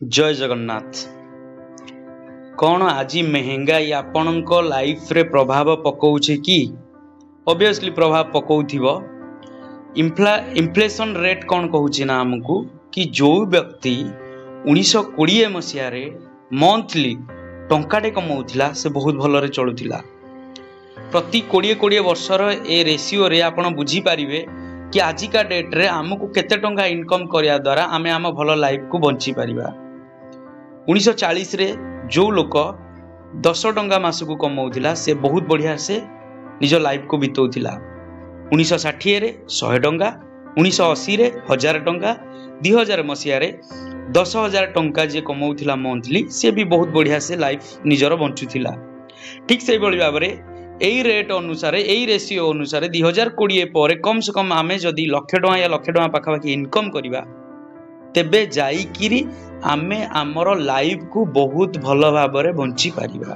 ଜୟ ଜଗନ୍ନାଥ। କ'ଣ ଆଜି ମେହେଙ୍ଗାଇ ଆପଣଙ୍କ ଲାଇଫରେ ପ୍ରଭାବ ପକଉଛି କି? ଅବଭିୟସଲି ପ୍ରଭାବ ପକଉଥିବ। ଇନଫ୍ଲେସନ୍ ରେଟ୍ କ'ଣ କହୁଛି ନା ଆମକୁ କି ଯେଉଁ ବ୍ୟକ୍ତି 1920 ମସିହାରେ ମନ୍ଥଲି ଟଙ୍କାଟେ କମାଉଥିଲା, ସେ ବହୁତ ଭଲରେ ଚଳୁଥିଲା। ପ୍ରତି 20 20 ବର୍ଷର ଏ ରେସିଓରେ ଆପଣ ବୁଝିପାରିବେ କି ଆଜିକା ଡେଟ୍ରେ ଆମକୁ କେତେ ଟଙ୍କା ଇନକମ୍ କରିବା ଦ୍ୱାରା ଆମେ ଆମ ଭଲ ଲାଇଫକୁ ବଞ୍ଚିପାରିବା। 1940ରେ ଯେଉଁ ଲୋକ 10 ଟଙ୍କା ମାସକୁ କମାଉଥିଲା, ସେ ବହୁତ ବଢ଼ିଆ ସେ ନିଜ ଲାଇଫକୁ ବିତଉଥିଲା। 1960ରେ 100 ଟଙ୍କା, 1980ରେ 1000 ଟଙ୍କା, 2000 ମସିହାରେ 10,000 ଟଙ୍କା ଯିଏ କମାଉଥିଲା ମନ୍ଥଲି, ସେ ବି ବହୁତ ବଢ଼ିଆ ସେ ଲାଇଫ ନିଜର ବଞ୍ଚୁଥିଲା। ଠିକ୍ ସେଇଭଳି ଭାବରେ ଏଇ ରେଟ୍ ଅନୁସାରେ, ଏଇ ରେସିଓ ଅନୁସାରେ 2020 ପରେ କମ୍ ସେ କମ୍ ଆମେ ଯଦି ଲକ୍ଷେ ଟଙ୍କା ୟା ଲକ୍ଷେ ଟଙ୍କା ପାଖାପାଖି ଇନକମ୍ କରିବା, ତେବେ ଯାଇକିରି ଆମେ ଆମର ଲାଇଫକୁ ବହୁତ ଭଲ ଭାବରେ ବଞ୍ଚିପାରିବା।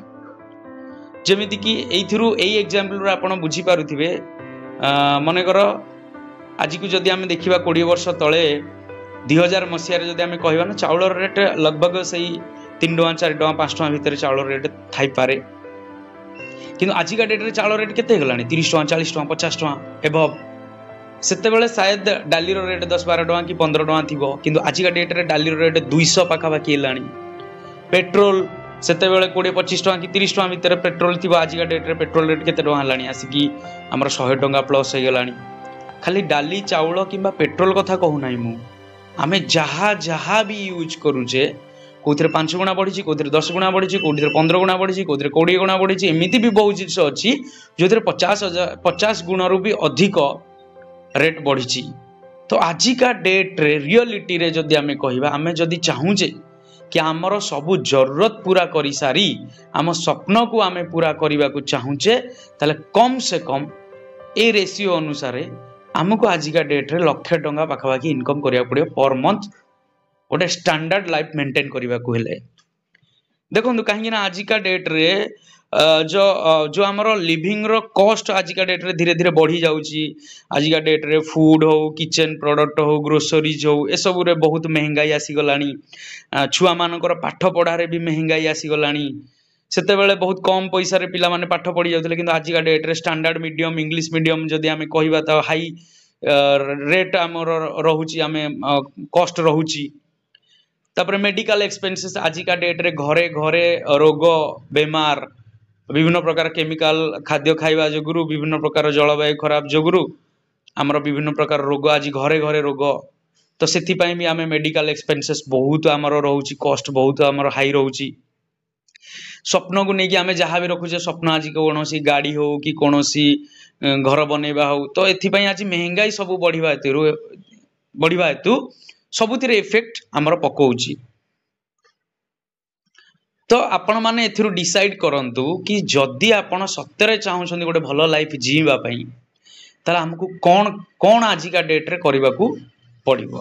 ଯେମିତିକି ଏଇଥିରୁ, ଏଇ ଏକ୍ଜାମ୍ପଲରୁ ଆପଣ ବୁଝିପାରୁଥିବେ, ମନେକର ଆଜିକୁ ଯଦି ଆମେ ଦେଖିବା, 20 ବର୍ଷ ତଳେ 2000 ମସିହାରେ ଯଦି ଆମେ କହିବା ନା, ଚାଉଳର ରେଟ୍ ଲଗଭଗ ସେଇ 3 ଟଙ୍କା, 4 ଟଙ୍କା, 5 ଟଙ୍କା ଭିତରେ ଚାଉଳ ରେଟ୍ ଥାଇପାରେ। କିନ୍ତୁ ଆଜିକା ଡେଟ୍ରେ ଚାଉଳ ରେଟ୍ କେତେ ହେଇଗଲାଣି? 30 ଟଙ୍କା, 40 ଟଙ୍କା, 50 ଟଙ୍କା ଏବଭ। ସେତେବେଳେ ସାୟଦ ଡାଲିର ରେଟ୍ 10 12 ଟଙ୍କା କି 15 ଟଙ୍କା ଥିବ, କିନ୍ତୁ ଆଜିକା ଡେଟ୍ରେ ଡାଲିର ରେଟ୍ 200 ପାଖାପାଖି ହେଲାଣି। ପେଟ୍ରୋଲ ସେତେବେଳେ 20 25 ଟଙ୍କା କି 30 ଟଙ୍କା ଭିତରେ ପେଟ୍ରୋଲ ଥିବ, ଆଜିକା ଡେଟ୍ରେ ପେଟ୍ରୋଲ ରେଟ୍ କେତେ ଟଙ୍କା ହେଲାଣି? ଆସିକି ଆମର 100 ଟଙ୍କା ପ୍ଲସ୍ ହେଇଗଲାଣି। ଖାଲି ଡାଲି, ଚାଉଳ କିମ୍ବା ପେଟ୍ରୋଲ କଥା କହୁନାହିଁ ମୁଁ, ଆମେ ଯାହା ଯାହା ବି ୟୁଜ୍ କରୁଛେ, କେଉଁଥିରେ 5 ଗୁଣା ବଢ଼ିଛି, କେଉଁଥିରେ 10 ଗୁଣା ବଢ଼ିଛି, କେଉଁଥିରେ 15 ଗୁଣା ବଢ଼ିଛି, କେଉଁଥିରେ 20 ଗୁଣା ବଢ଼ିଛି। ଏମିତି ବି ବହୁତ ଜିନିଷ ଅଛି ଯେଉଁଥିରେ 50,000, 50 ଗୁଣରୁ ବି ଅଧିକ ରେଟ୍ ବଢ଼ିଛି। ତ ଆଜିକା ଡେଟ୍ରେ ରିଅଲିଟିରେ ଯଦି ଆମେ କହିବା, ଆମେ ଯଦି ଚାହୁଁଛେ କି ଆମର ସବୁ ଜରୁରତ ପୁରା କରିସାରି ଆମ ସ୍ୱପ୍ନକୁ ଆମେ ପୁରା କରିବାକୁ ଚାହୁଁଛେ, ତାହେଲେ କମ୍ ସେ କମ୍ ଏ ରେସିଓ ଅନୁସାରେ ଆମକୁ ଆଜିକା ଡେଟ୍ରେ ଲକ୍ଷେ ଟଙ୍କା ପାଖାପାଖି ଇନକମ୍ କରିବାକୁ ପଡ଼ିବ ପର୍ ମନ୍ଥ, ଗୋଟେ ଷ୍ଟାଣ୍ଡାର୍ଡ ଲାଇଫ୍ ମେଣ୍ଟେନ୍ କରିବାକୁ ହେଲେ। ଦେଖନ୍ତୁ, କାହିଁକି ନା ଆଜିକା ଡେଟ୍ରେ ଯୋଉ ଆମର ଲିଭିଂର କଷ୍ଟ ଆଜିକା ଡେଟ୍ରେ ଧୀରେ ଧୀରେ ବଢ଼ି ଯାଉଛି। ଆଜିକା ଡେଟ୍ରେ ଫୁଡ୍ ହଉ, କିଚେନ୍ ପ୍ରଡକ୍ଟ ହଉ, ଗ୍ରୋସରିଜ୍ ହଉ, ଏସବୁରେ ବହୁତ ମେହେଙ୍ଗାଇ ଆସିଗଲାଣି। ଛୁଆମାନଙ୍କର ପାଠ ପଢ଼ାରେ ବି ମେହେଙ୍ଗାଇ ଆସିଗଲାଣି। ସେତେବେଳେ ବହୁତ କମ୍ ପଇସାରେ ପିଲାମାନେ ପାଠ ପଢ଼ି ଯାଉଥିଲେ, କିନ୍ତୁ ଆଜିକା ଡେଟ୍ରେ ଷ୍ଟାଣ୍ଡାର୍ଡ ମିଡ଼ିୟମ୍, ଇଂଲିଶ ମିଡ଼ିୟମ୍ ଯଦି ଆମେ କହିବା ତ ହାଇ ରେଟ୍ ଆମର ରହୁଛି, ଆମେ କଷ୍ଟ ରହୁଛି। ତାପରେ ମେଡିକାଲ ଏକ୍ସପେନ୍ସେସ୍, ଆଜିକା ଡେଟ୍ରେ ଘରେ ଘରେ ରୋଗ ବେମାର, ବିଭିନ୍ନ ପ୍ରକାର କେମିକାଲ ଖାଦ୍ୟ ଖାଇବା ଯୋଗୁରୁ, ବିଭିନ୍ନ ପ୍ରକାର ଜଳବାୟୁ ଖରାପ ଯୋଗୁରୁ ଆମର ବିଭିନ୍ନ ପ୍ରକାର ରୋଗ, ଆଜି ଘରେ ଘରେ ରୋଗ। ତ ସେଥିପାଇଁ ବି ଆମେ ମେଡିକାଲ ଏକ୍ସପେନ୍ସେସ୍ ବହୁତ ଆମର ରହୁଛି, କଷ୍ଟ ବହୁତ ଆମର ହାଇ ରହୁଛି। ସ୍ୱପ୍ନକୁ ନେଇକି ଆମେ ଯାହା ବି ରଖୁଛେ ସ୍ୱପ୍ନ, ଆଜି କୌଣସି ଗାଡ଼ି ହଉ କି କୌଣସି ଘର ବନେଇବା ହଉ, ତ ଏଥିପାଇଁ ଆଜି ମେହେଙ୍ଗାଇ ସବୁ ବଢ଼ିବା ହେତୁ ସବୁଥିରେ ଇଫେକ୍ଟ ଆମର ପକଉଛି। ତ ଆପଣମାନେ ଏଥିରୁ ଡିସାଇଡ୍ କରନ୍ତୁ କି ଯଦି ଆପଣ ସତରେ ଚାହୁଁଛନ୍ତି ଗୋଟେ ଭଲ ଲାଇଫ୍ ଜିଇଁବା ପାଇଁ, ତାହେଲେ ଆମକୁ କ'ଣ କ'ଣ ଆଜିକା ଡେଟ୍ରେ କରିବାକୁ ପଡ଼ିବ।